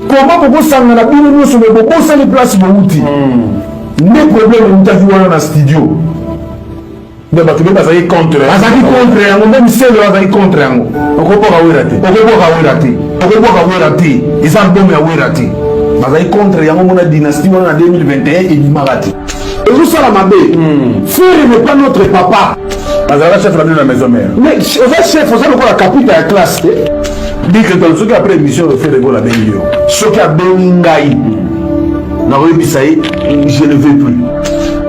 Comment bokosangana bino nyonso me bobosani place bowuti? Nde problème ewutaki wana na studio. Nde bato mpe bazalaki contre. Bazalaki contre yango, meme Celeo azalaki contre yango. Okobwaka Wera te. Okobwaka Wera te. Okobwaka Wera te. Eza album ya Wera te. Bazalaki contre yango, mona dynastie wana na 2021 ebimaka te. Ezosala mabe. Ferre n'est pas notre papa. Azalaka chef na bino na maison mère. Mais oza chef, oza lokola kapita ya classe te. Bill Clinton, soki après émission Ferre Gola abengi yo. Soki abengi ngai, nakoyebisa ye je ne veux plus.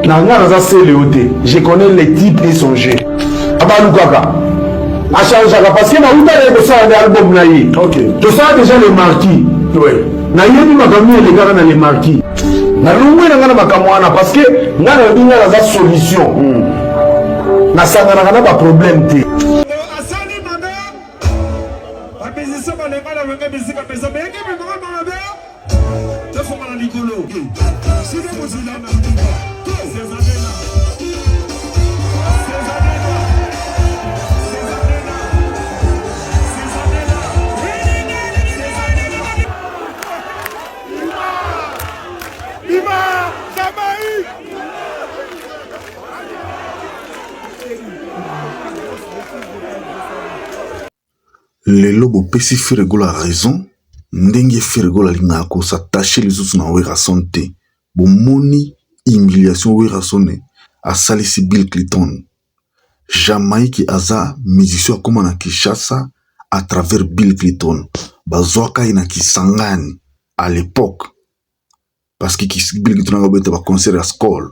Na ngai naza Celeo te. Je connais les types et son jeu. Abalukaka. Achangeaka parce que nauta na ye kosala nde album na ye. Tosala déjà les marquis. Nayebi makambo nini elekaka na les marquis. Nalongwe na ngai na makambo wana parce que ngai nalobi ngai naza solution. Nasanganaka na ba problème te. Asali mabe, ba musiciens balenga na wenge bisika pesa benge bimaka mabe, tofongola likolo. Sika mozila na Césarena. Césarena. Césarena. Césarena. Bima Jamaïque. Lelo bopesi Ferre Gola raison ndenge Ferre Gola alingaka ko s'attacher lisusu na Werrason te. Bomoni humiliation Werrason asalisi Bill Clinton. Jamaïque aza musicien akoma na Kinshasa à travers Bill Clinton. Bazwaka ye na Kisangani à l'époque parce que Bill Clinton akobeta ba concert ya Skol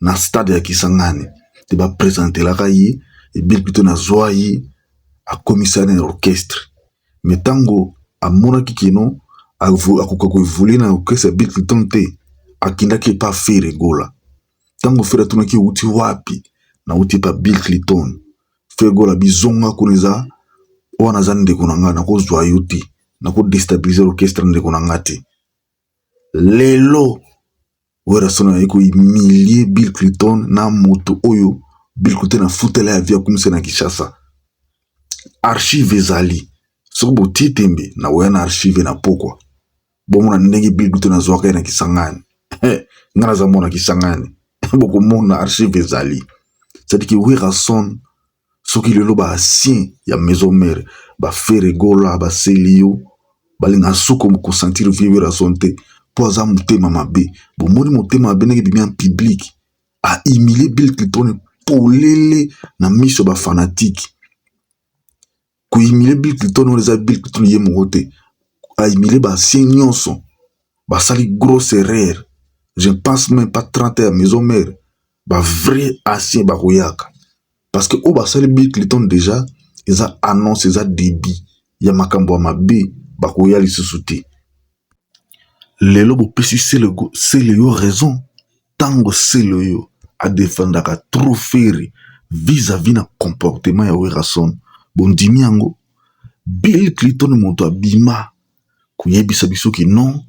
na stade ya Kisangani te ba presentelaka ye et Bill Clinton azwa ye akomisa ye na orchestre. Mais tango amonaki kino akoka ko évoluer na orchestre ya Bill Clinton te, akendaki epa Ferre Gola. Tango Ferre atunaki owuti wapi, nawuti epa Bill Clinton. Ferre Gola bizonga kuna eza wana aza ndeko na nga, nakozwa yo te, nako destabiliser orchestre ndeko na nga te. Lelo Werrason aye ko humilier Bill Clinton na moto oyo Bill Clinton afutela ya vie akumisa na Kinshasa. Archive ezali, soki botie tembe na koya na archive na pokwa bomona ndenge Bill Clinton azwaka ye na Kisangani. Nga naza mwana Kisangani, bokomona archive ezali. C'est-à-dire que Werrason soki lelo ba ancien ya maison mère ba Ferre Gola ba Celeo balinga soko ko sentir vieux Werrason te po aza motema mabe. Bomoni motema mabe ndenge ebimi en public, a humilie Bill Clinton polele na miso ba fanatique. Ko humilie Bill Clinton wana eza Bill Clinton ye moko te, a humilie ba ancien nyonso basali grosse erreur. Je ne pense même pas 30 ya maison mère ba vrai ancien bakoyaka parce que oyo basali Bill Clinton déjà eza annonce, eza début ya makambo ya mabe, bakoya lisusu te. Lelo bopesi Celeo raison tango Celeo adefendaka trop Ferre vis-à-vis na comportement ya Werrason. Bondimi yango? Bill Clinton moto abima koyebisa biso ki non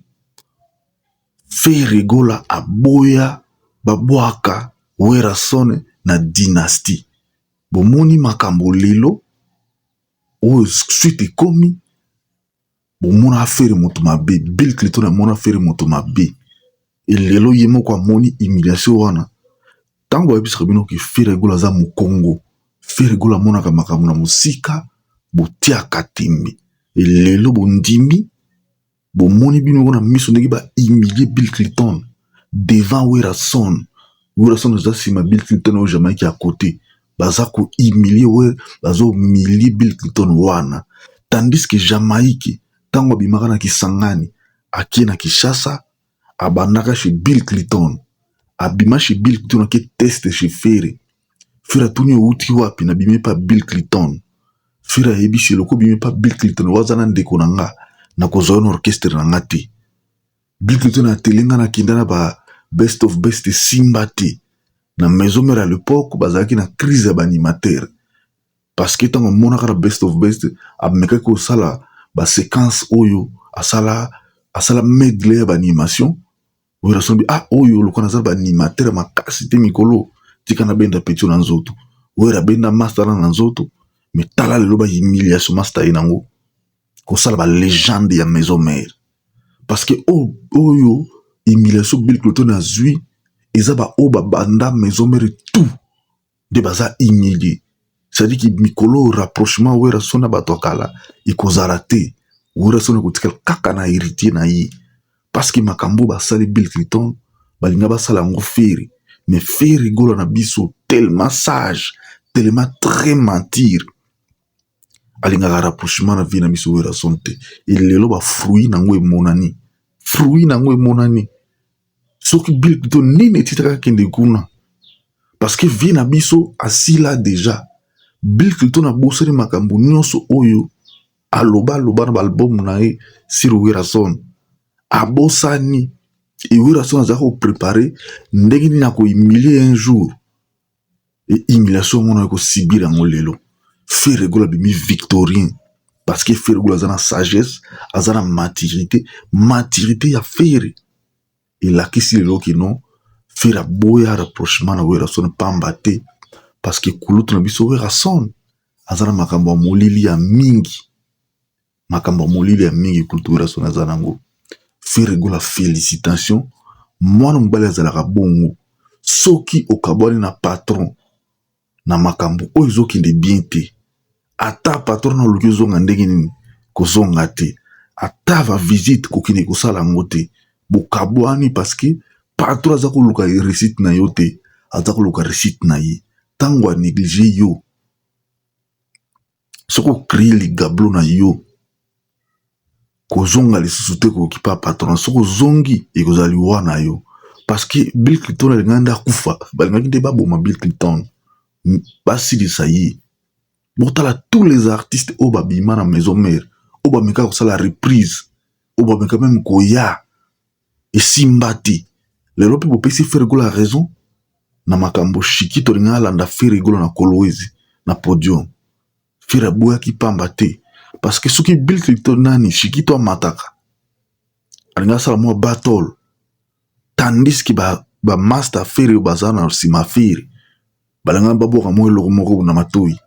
Ferre Gola aboya babwaka Werrason na dynastie. Bomoni makambo lelo oyo suite ekomi, bomona Ferre moto mabe. Bill Clinton amona Ferre moto mabe e lelo ye moko amoni humiliation wana. Tango bayebisaka bino ke Ferre Gola aza mokongo, Ferre Gola amonaka makambo na mosika, botiaka tembe. E lelo bondimi, bomoni bino moko na miso ndenge ba humilie Bill Clinton devant Werrason. Werrason aza nsima Bill Clinton oyo Jamaïque ya côté, baza ko humilie we, bazo humilie Bill Clinton wana, tandis que Jamaïque tango abimaka na Kisangani ake na Kinshasa, abandaka chez Bill Clinton, abima chez Bill Clinton ake test chez Ferre. Ferre atuni owuti wapi, nabimi pa Bill Clinton. Ferre ayebisi eloko obimi pa Bill Clinton waza na ndeko na nga, nakozwa yo na orchestre na nga te. Bill Clinton atele nga na kinda na ba best of best simba te. Na maison mère à l'époque bazalaki na crise ya ba animateur parce que ntango amonaka na best of best amekaki kosala ba séquence oyo asala asala medley ya ba animation. Werrason bi ah oyo lokola naza ba animateur makasi te mikolo tika nabenda petit na nzoto. Wera benda master na nzoto, mais tala lelo ba humiliation master ye nango kosala ba légende ya maison mère. Parce que oyo humiliation Bill Clinton azwi eza ba oyo babanda maison mère tout nde baza humilie. C'est-à-dire que mikolo rapprochement Werrason na bato ya kala ekozala te. Werrason ekotikala kaka na héritier na ye. Parce que makambo basali Bill Clinton balinga basala yango Ferre. Mais Ferre Gola na biso tellement sage, tellement très mentir. Alingaka rapprochement na vie na biso Werrason te. Et lelo ba fruit nango emonani. Fruit nango emonani. Soki Bill Clinton nini etitaka kende kuna. Parce que vie na biso asila déjà. Bill Clinton abosani makambo nyonso oyo aloba aloba na ba album na ye sur Werrason. Abosani. Et Werrason azalaka koprépare ndenge nini akohumilie un jour. Et humiliation ngo na ekosibir yango lelo. Ferre Gola abimi victorien. Parce que Ferre Gola aza na sagesse, aza na maturité. Maturité ya Ferre elakisi lelo ke non, Ferre aboya rapprochement na Werrason pamba te. Parce que kulutu na biso Werrason aza na makambo ya molili ya mingi. Makambo ya molili ya mingi kulutu Werrason aza nango. Ferre Gola félicitation. Mwana mobali azalaka bongo. Soki okabwani na patron na makambo oyo ezokende bien te, ata patron na oluki ozonga ndenge nini, kozonga te. Ata va visite kokende kosala yango te. Bokabwani parce que patron aza koluka réussite na yo te, aza koluka réussite na ye. Ntango anéglige yo, soki ocrée ligablo na yo, kozonga lisusu te kokipa patron. Soki ozongi ekozala liwa na yo. Parce que Bill Clinton alingaki nde akufa, balingaki nde baboma Bill Clinton, basilisa ye. Botala tous les artistes oyo babima na maison mère, oyo bameka kosala reprise, oyo bameka même koya esimba te. Lelo mpe bopesi Ferre Gola raison na makambo Shiki tolinga alanda Ferre Gola na Kolwezi na podium. Ferre aboyaki pamba te. Parce que soki Bill Clinton nani Shiki to amataka, alinga asala mwa battle, tandis que ba master Ferre baza na nsima Ferre balinga babwaka mwa eloko moko na matoi.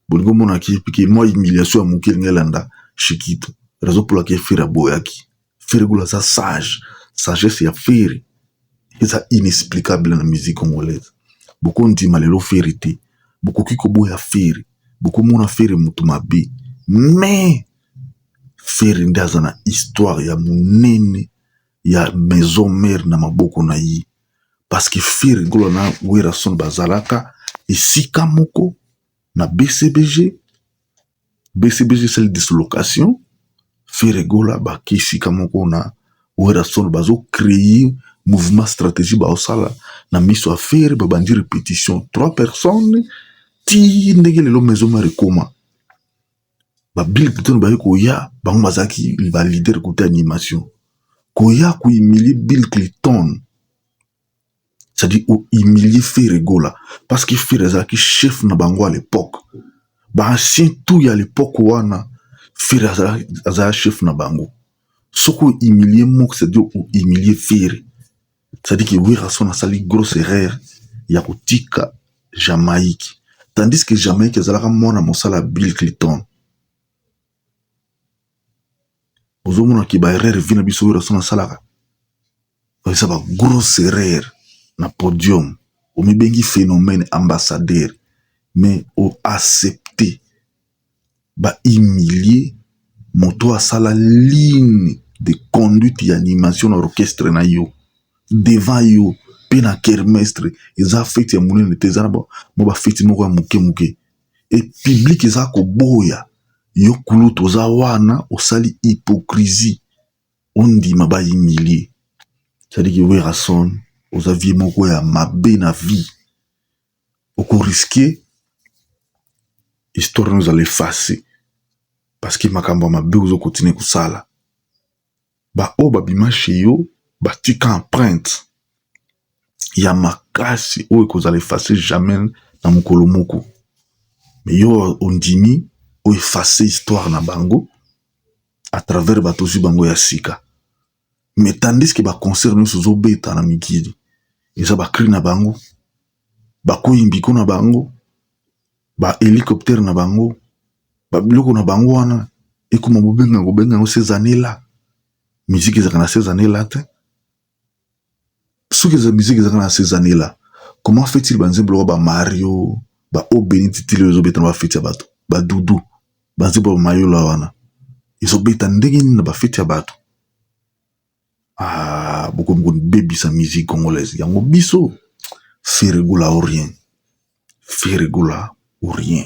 Bolingi omonaki pike mwa humiliation ya moke elingi elanda Shikito. Raison pour laquelle Ferre aboyaki. Ferre Gola aza sage. Sagesse ya Ferre eza inexplicable na musique congolaise. Bokondima lelo Ferre te. Bokoki koboya Ferre. Bokomona Ferre mutu mabe. Mais Ferre nde aza na histoire ya monene ya maison mère na maboko na ye. Parce que Ferre Gola na Werrason bazalaka esika moko na BCBG. BCBG esali dislocation. Ferre Gola bake esika moko na Werrason, bazo créer mouvement stratégie baosala na miso ya Ferre, babandi répétition 3 personnes ti ndenge lelo maison mère ekoma. Ba Bill Clinton baye koya, bango bazalaki ba leader côté animation. Koya kohumilie Bill Clinton, c'est-à-dire humilier Ferre Gola, parce que Ferre azalaki chef na bango à l'époque. Ba ancien tout ya l'époque wana, Ferre azalaki chef na bango. Soki humilie moko, c'est-à-dire humilier Ferre. C'est-à-dire que Werrason asali grosse erreur ya kotika Jamaïque, tandis que Jamaïque azalaka mwana mosala Bill Clinton. Ozomona ki ba erreur vi na biso Werrason asalaka, eza ba grosse erreur na podium. Omibengi phénomène ambassadeur, mais o accepter ba humilier moto asala ligne de conduite ya animation na orchestre na yo devant yo pe na kermestre. Eza fête ya monene te, eza na mwa ba fête moko ya moke moke e public eza koboya yo. Kulutu oza wana osali hypocrisie, ondima ba humilie. C'est-à-dire que Werrason oza vie moko ya mabe na vie, okorisque histoire no ezala efface, parce que makambo ya mabe ozokontinue kosala. Ba oyo babima chez yo batika empreinte ya makasi oyo ekozala efface jamais na mokolo moko. Mais yo ondimi oyo efface histoire na bango à travers bato ozwi bango ya sika. Mais tandis que ba concert nyonso ozobeta na mikili eza ba cri na bango, bakoyimbiko na bango, ba hélicoptère na bango, ba biloko na bango wana ekoma bobenga kobenga yango ces années-là. Musique ezalaka na ces années là te. Soki eza musique ezalaka na ces années là, comment fait-il banzembo lokola ba Mario, ba Obeni titili ezobeta na bafeti ya bato, ba Dudu, banzembo ya Mayola wana ezobeta ndenge nini na bafeti ya bato? Ah, bokomi kobebisa musique congolaise. Yango biso Ferre Gola ou rien, Ferre Gola ou rien.